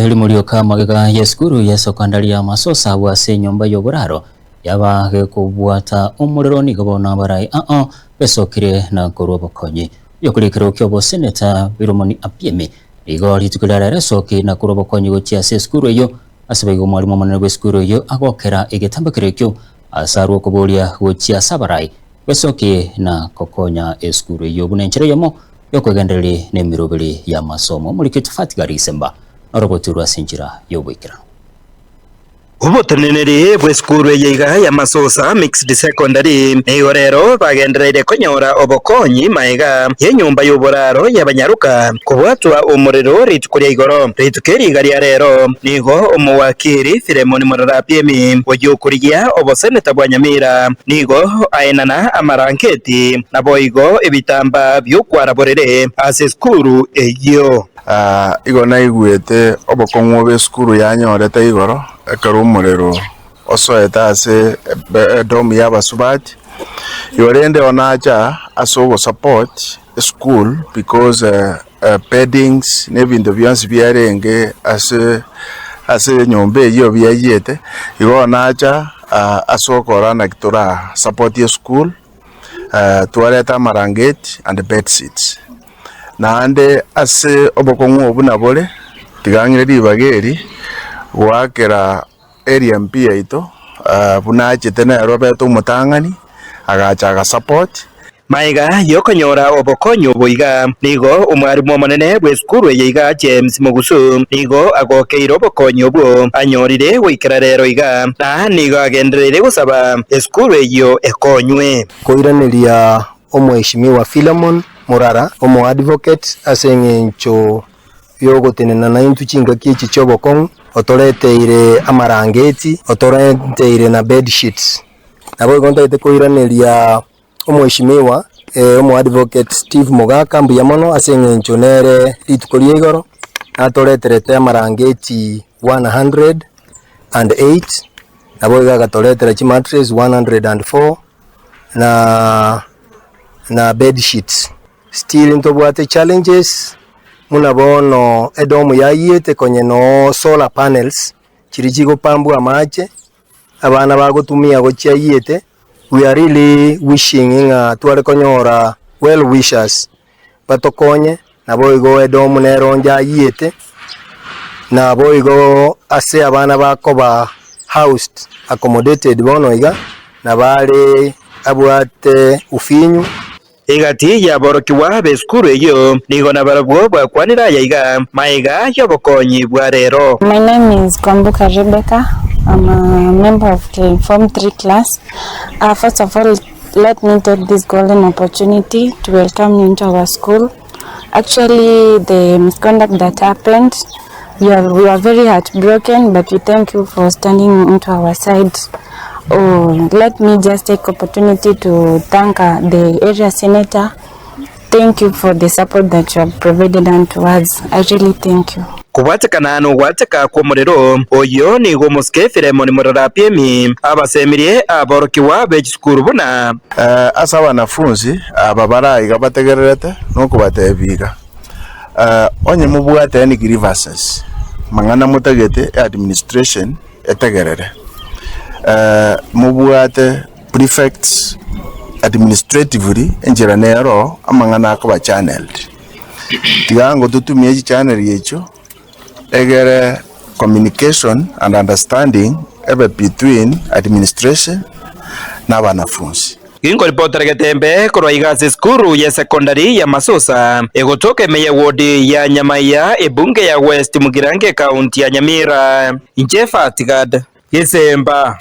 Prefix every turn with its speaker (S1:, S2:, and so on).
S1: Erimo rioka magega y'esukuru ya sekondari ya Masosa agwo ase enyomba y'oboraro yaba gekobwata omorero nigo bono abarai ao besokire na korwa obokonyi. Oyokori ekerogo ki'oboseneta Biromoni Apiemi nigo rituko ria rero esoki na korwa obokonyi gochia ase esukuru eyio ase boigo omwalimu omonene bw'esukuru eyio agokera egetambokero ekio ase arwe okoboria gochia ase abarai besokie na gokonya esukuru eyio buna enchera eyemo y'okwegendereria nemeroberi y'amasomo. Omoriki Jafati Garisemba norogoturwa ase enchera y'oboikeranu.
S2: Oboteneneri bw'esukuru eye iga ya Masosa Mixed Secondary nigo rero bagendereire konyora obokonyi maega y'enyomba y'oboraro y'abanyaroka kobwatwa omorero rituko ria igoro. Rituko eri iga ria rero nigo omowakiri Philemon Murarapiemi oyio okorigia oboseneta bwa Nyamira nigo aenana amaranketi naboigo ebitambaa bi'okwara borere ase esukuru eyio.
S3: Igo naigwete obokong'u obo esukuru yanyorete igoro, ekero omorero osoete ase edom y'abasubati. Igo rende bono nacha ase ogosupport eschool because beddings na ebinto bionsi biarenge ase ase enyomba eyio biayiete, igo bono nacha ase okora naki tora support eschool, twareta amarangeti and bedsheets. Naende ase obokong'u obwo buna bore, tiga ng'ire ribaga eri goakera area MP yaito buna achete nere obete omotang'ani, agacha agasupport.
S2: Magega y'okonyora obokonyi obo iga, nigo omwarimu omonene bw'esukuru eye iga James Mugusu nigo agokeire obokonyi obwo anyorire goikera rero iga, na nigo agendereire gosaba esukuru eyio ekonywe.
S4: Koiraneria Omweshimiwa Philemon Murara, omoadvocate, ase engencho y'ogotenena naintwe chingaki echi chi'obokong'u, otoreteire amarangeti, otorenteire na bedsheets. Naboigo ntagete koiraneria Omweshimiwa omoadvocate Steve Mogaka mbuya mono ase engencho nere rituko ria igoro natoreterete amarangeti 108, naboigo agatoretera chimattress 104, na na bedsheets. Still ntobwate challenges buna bono edomu yayiete konye noo solar panels chiria chigopambwa amache abana bagotumia gochia ayiete, we are really wishing ng'a tware konyora well wishers batokonye naboigo edomu nero onde ayiete, naboigo ase abana bakoba housed, accommodated bono iga, nabo are abwate ufinyu.
S2: Egati y'aborokigwa b'esukuru eyio nigo nabarabwo bakwanire aya iga, Magega y'obokonyi bwa rero.
S5: My name is Kwamboka Rebecca, I'm a member of the form 3 class. First of all, let me take this golden opportunity to welcome you into our school. Actually, the misconduct that happened, we are, we are very heartbroken, but we thank you for standing into our side. Oh, let me just take opportunity to thank uh, the area senator. Thank you for the support that you have provided unto us. I really thank you.
S2: Kobwatekana nogwateka kw'omorero oyio nigo omosike Filemoni Morarapiemi abasemirie aborokigwa be chisukuru buna.
S3: Ase abanafunsi aba bare aiga bategererete nokobatebia iga, onye mobwate any grievances, mang'ana motagete eadministration etegerere, mobwate prefects administratively enchera nero amang'ana akoba channeled. Tiga ngototumie chichannel echio egere communication and understanding ebe between administration na abanafunsi.
S2: Ginkoripotera Getembe korwa iga ase esukuru ya secondary ya Masosa egotoka ime ye ward ya Nyamaiya ebunge ya West Mugirango ecounty ya Nyamira. Inche Fatgad Gesemba.